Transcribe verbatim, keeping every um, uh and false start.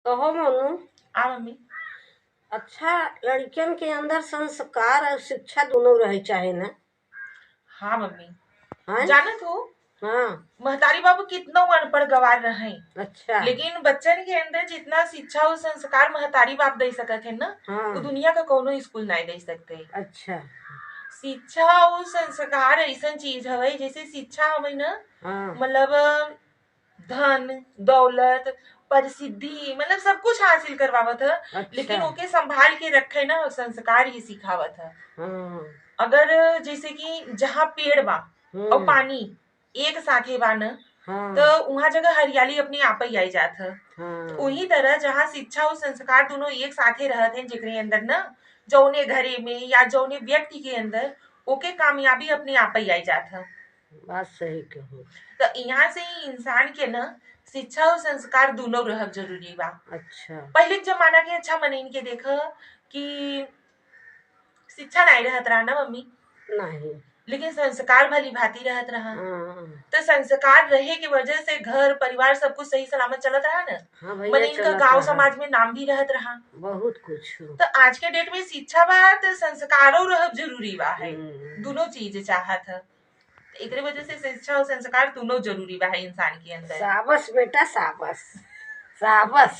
कहो मोनू। आ मम्मी। अच्छा, लड़कियन के अंदर संस्कार और शिक्षा दोनों रहे चाहे ना? हाँ मम्मी। हाँ? जानत हो, हाँ। महतारी बाबू कितनो अनपढ़ गवार रहे, अच्छा। लेकिन बच्चन के अंदर जितना शिक्षा और संस्कार महतारी बाप दे सकत है ना, हाँ। वो दुनिया का कोनो स्कूल नहीं दे सकते। अच्छा। शिक्षा और संस्कार ऐसन चीज हवे, जैसे शिक्षा हवे ना, हाँ। मतलब धन, दौलत, प्रसिद्धि, मतलब सब कुछ हासिल करवावत ह, अच्छा। लेकिन ओके संभाल के रखे ना, संस्कार ही सिखावत ह। हाँ। अगर जैसे कि जहाँ पेड़ बा हम्म। और पानी एक साथे बा न, हाँ। तो वहाँ जगह हरियाली अपने आप ही आई जात ह। हाँ। वही तरह जहाँ शिक्षा और संस्कार दोनों एक साथे रहत हैं, जेकरे अंदर न जौने घरे में या जौने व्यक्ति के अंदर ओके कामयाबी अपने आप ही आई जात ह। बात सही कहू। तो यहाँ से ही इंसान के न शिक्षा और संस्कार दोनों रहब जरूरी बा। अच्छा। पहले के जमाना के अच्छा मनइन के देख कि शिक्षा नहीं रहत रहा ना मम्मी? नहीं। लेकिन संस्कार भली भांति रहत रहा। हाँ। तो संस्कार रहे के वजह से घर परिवार सब कुछ सही सलामत चलत रहा ना। हाँ भैया, मनइन का चलत गांव रहा। समाज में नाम भी रहत रहा। बहुत कुछ। तो आज के डेट में शिक्षा बा तो संस्कारों रहब जरूरी बा है। हम्म। दोनों चीज चाहत है। एकरे वजह से शिक्षा और संस्कार दोनों जरूरी बा है इंसान के अंदर। साबस बेटा, साबस, साबस।